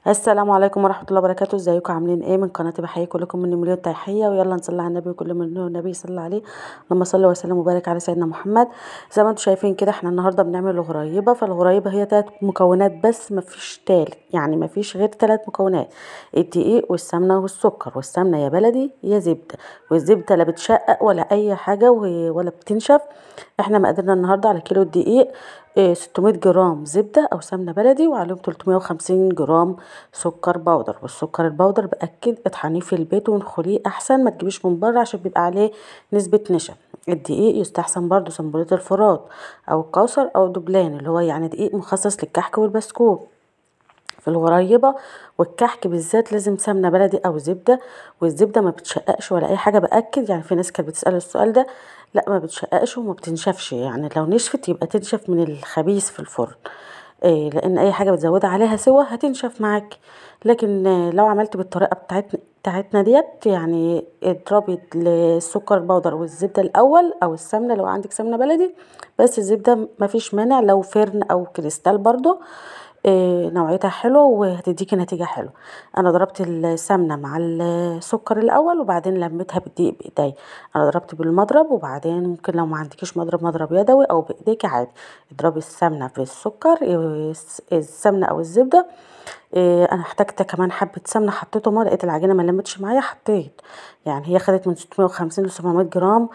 السلام عليكم ورحمة الله وبركاته. ازيكم عاملين ايه؟ من قناتي بحييكم لكم من مليون تحية، ويلا نصلي على النبي وكل من هو النبي صلى عليه، اللهم صل وسلم وبارك على سيدنا محمد. زي ما انتم شايفين كده احنا النهارده بنعمل الغريبة. فالغريبه هي 3 مكونات بس، مفيش تالت، يعني مفيش غير 3 مكونات: الدقيق والسمنه والسكر. والسمنه يا بلدي يا زبدة، والزبده لا بتشقق ولا اي حاجة ولا بتنشف. احنا مقاديرنا النهارده على كيلو الدقيق 600 جرام زبدة او سمنه بلدي، وعليهم 350 جرام سكر بودر. والسكر البودر باكد اطحنيه في البيت وانخليه احسن، ما تجيبيش من بره عشان بيبقى عليه نسبه نشا. الدقيق يستحسن برضو سنبلة الفرات او الكوثر او دبلان، اللي هو يعني دقيق مخصص للكحك والبسكوت. في الغريبة والكحك بالذات لازم سمنه بلدي او زبدة، والزبده ما بتشققش ولا اي حاجة، باكد. يعني في ناس كانت بتسال السؤال ده، لا ما بتشققش وما بتنشفش، يعني لو نشفت يبقى تنشف من الخبيث في الفرن، لان اي حاجة بتزودها عليها سوا هتنشف معاك. لكن لو عملت بالطريقة بتاعتنا ديت، يعني اضربي السكر البودر والزبده الاول او السمنة لو عندك سمنه بلدي، بس الزبدة مفيش مانع لو فرن او كريستال برضو، نوعيتها حلوة وهتديكي نتيجة حلوة. انا ضربت السمنة مع السكر الاول وبعدين لميتها بالدقيق بايدي. انا ضربت بالمضرب، وبعدين ممكن لو ما عندكيش مضرب، مضرب يدوي او بايديكي عادي. اضربي السمنة في السكر، السمنة او الزبدة. انا احتجت كمان حبه سمنه حطيته، ما لقيت العجينة ما لمتش معايا حطيت، يعني هي خدت من 650 ل 700 جرام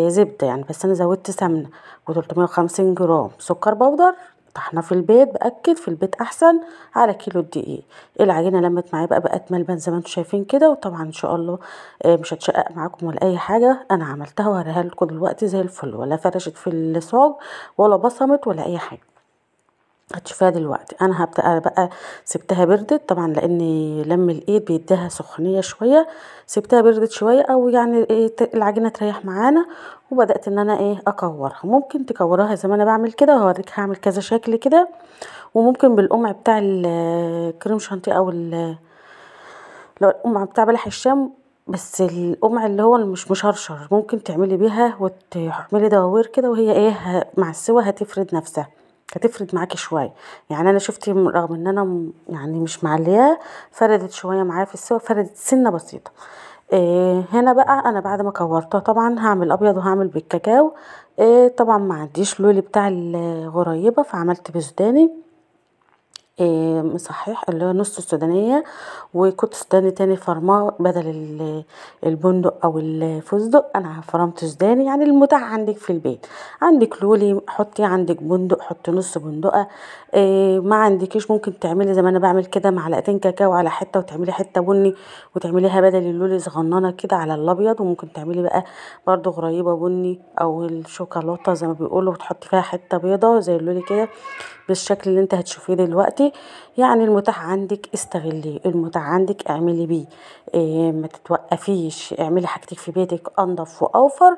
زبدة يعني، بس انا زودت سمنه. و350 جرام سكر بودر طحناه في البيت، باكد في البيت احسن، على كيلو الدقيق. العجينة لمت معايا بقى، بقت ملبن زي ما انتم شايفين كده، وطبعا ان شاء الله مش هتشقق معاكم ولا اي حاجة. انا عملتها وهوريها لكم دلوقتي زي الفل، ولا فرشت في الصاج ولا بصمت ولا اي حاجة، هتشوفيها دلوقتي. انا هبدا بقى، سبتها بردت طبعا لان لم الايد بيديها سخونيه شوية، سبتها بردت شوية او يعني العجينة تريح معانا، وبدات ان انا اكورها. ممكن تكورها زي ما انا بعمل كده، وهوريك هعمل كذا شكل كده، وممكن بالقمع بتاع الكريم شانتيه او القمع بتاع بلح الشام، بس القمع اللي هو مش مشرشر ممكن تعملي بيها وتعملي دواوير كده، وهي مع السوا هتفرد نفسها، هتفرد معاكي شوية. يعني انا شفت رغم ان انا يعني مش معلياه، فردت شوية معايا في السوا، فردت سنة بسيطة. هنا بقى انا بعد ما كورتها طبعا هعمل ابيض وهعمل بالكاكاو. طبعا ما عنديش لولي بتاع الغريبة، فعملت بسوداني صحيح اللي هو نص السودانية، وكنت سوداني تاني فرماه بدل البندق او الفستق، انا فرمت سوداني. يعني المتاح عندك في البيت، عندك لولي حطي، عندك بندق حطي نص بندقه، ما عندكيش ممكن تعملي زي ما انا بعمل كده، معلقتين كاكاو على حتة، وتعملي حتة بني وتعمليها بدل اللولي صغننه كده على الابيض. وممكن تعملي بقى برضو غريبة بني او الشوكولاتة زي ما بيقولوا، وتحطي فيها حتة بيضة زي اللولي كده بالشكل اللي انت هتشوفيه دلوقتي. يعني المتاح عندك استغليه، المتاح عندك اعملي بيه، ما تتوقفيش، اعملي حاجتك في بيتك انضف واوفر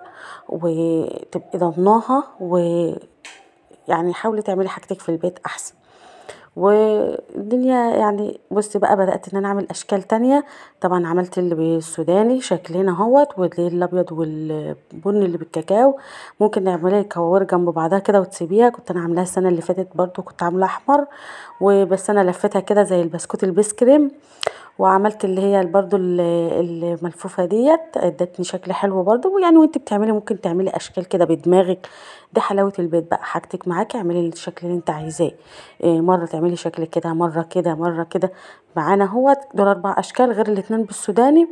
وتبقي ضمناها، ويعني حاولي تعملي حاجتك في البيت احسن والدنيا. يعني بصي بقى، بدأت ان انا اعمل اشكال تانية. طبعا عملت اللي بالسوداني شكلين اهوت، واللي الابيض والبني اللي بالكاكاو. ممكن نعملها كوار جنب بعضها كده وتسيبيها، كنت انا عاملاها السنة اللي فاتت برضو، كنت عامله احمر وبس انا لفتها كده زي البسكوت البسكريم، وعملت اللي هي برضو الملفوفه ديت، ادتني شكل حلو برضو. يعني وانت بتعملي ممكن تعملي اشكال كده بدماغك، دي حلاوة البيت بقى، حاجتك معاكي اعملي الشكل اللي انت عايزاه، مرة تعملي شكل كده، مرة كده، مرة كده. معانا اهوت دول 4 اشكال غير الاتنين بالسوداني.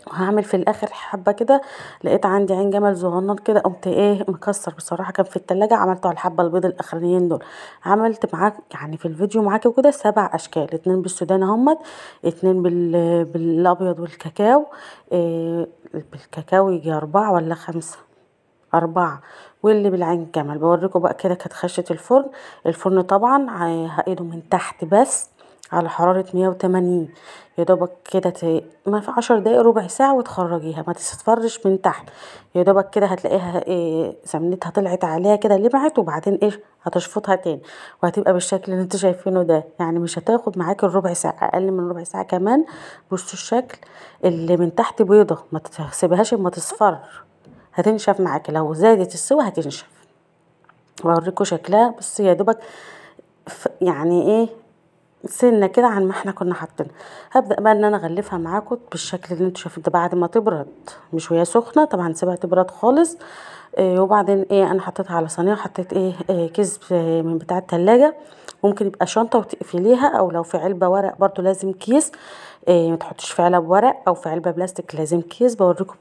وهعمل في الاخر حبه كده، لقيت عندي عين جمل صغنن كده، قمت مكسر بصراحة، كان في التلاجة، عملته على الحبة البيض الاخرانيين دول. عملت معاك يعني في الفيديو معاكي وكده 7 اشكال، 2 بالسوداني اهمت، 2 بالابيض والكاكاو، بالكاكاو يجي 4 ولا 5، 4، واللي بالعين جمل. بوريكم بقى كده كانت خشه الفرن. الفرن طبعا هقيده من تحت بس على حرارة 180، يا دوبك كده ما في 10 دقايق ربع ساعة وتخرجيها، ما تصفرش من تحت، يا دوبك كده هتلاقيها سمنتها طلعت عليها كده لمعت، وبعدين هتشفطها تاني، وهتبقى بالشكل اللي انتوا شايفينه ده. يعني مش هتاخد معاكي الربع ساعة، اقل من ربع ساعة كمان. بصوا الشكل اللي من تحت بيضة، ما تسيبهاش اما تصفر، هتنشف معاكي، لو زادت السوا هتنشف. بوريكم شكلها، بصوا يا دوبك يعني سنة كده عن ما احنا كنا حاطينها. هبدا بقى ان انا اغلفها معاكم بالشكل اللي انتوا شايفينه ده بعد ما تبرد، مش وهي سخنة طبعا، سيبها تبرد خالص. وبعدين ايه انا حطيتها على صينية، وحطيت ايه كيس من بتاع التلاجة، ممكن يبقى شنطه وتقفليها، او لو في علبة ورق برضو لازم كيس، ما تحطيش في علب ورق او في علبة بلاستيك، لازم كيس. بوريكم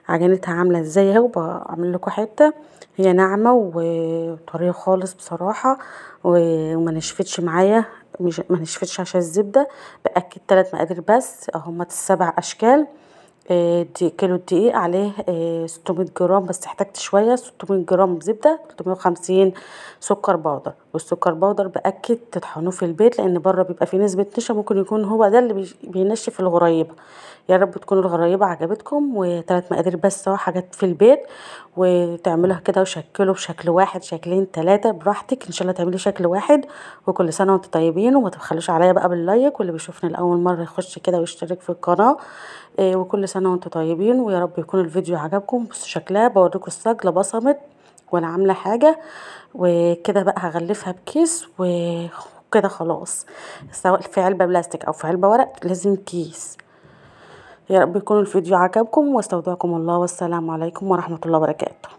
عجينتها عامله ازاي اهو، بعمل لكم حتة هي ناعمة وطريه خالص بصراحة، وما نشفتش معايا، مش ما نشفتش عشان الزبدة. باكد 3 مقادير بس اهما ال7 اشكال. كيلو الدقيق عليه 600 جرام بس، احتاجت شوية، 600 جرام زبدة، 350 سكر بودر. والسكر بودر باكد تطحنوه في البيت، لان بره بيبقى فيه نسبه نشا، ممكن يكون هو ده اللي بينشف الغريبة. يا رب تكون الغريبة عجبتكم. و3 مقادير بس اهو، حاجات في البيت، وتعملوها كده وشكلوا بشكل واحد، شكلين، 3 براحتك، ان شاء الله تعملي شكل واحد. وكل سنة وانتم طيبين، وما تبخلوش عليا بقى بال like، واللي بيشوفني لاول مرة يخش كده ويشترك في القناة. وكل سنة وانتم طيبين، ويا رب يكون الفيديو عجبكم. بصوا شكلها، بوريكم الصاج لا بصمت ولا عامله حاجة. وكده بقى هغلفها بكيس وكده خلاص، سواء في علبة بلاستيك او في علبة ورق لازم كيس. يا رب يكون الفيديو عجبكم، واستودعكم الله، والسلام عليكم ورحمة الله وبركاته.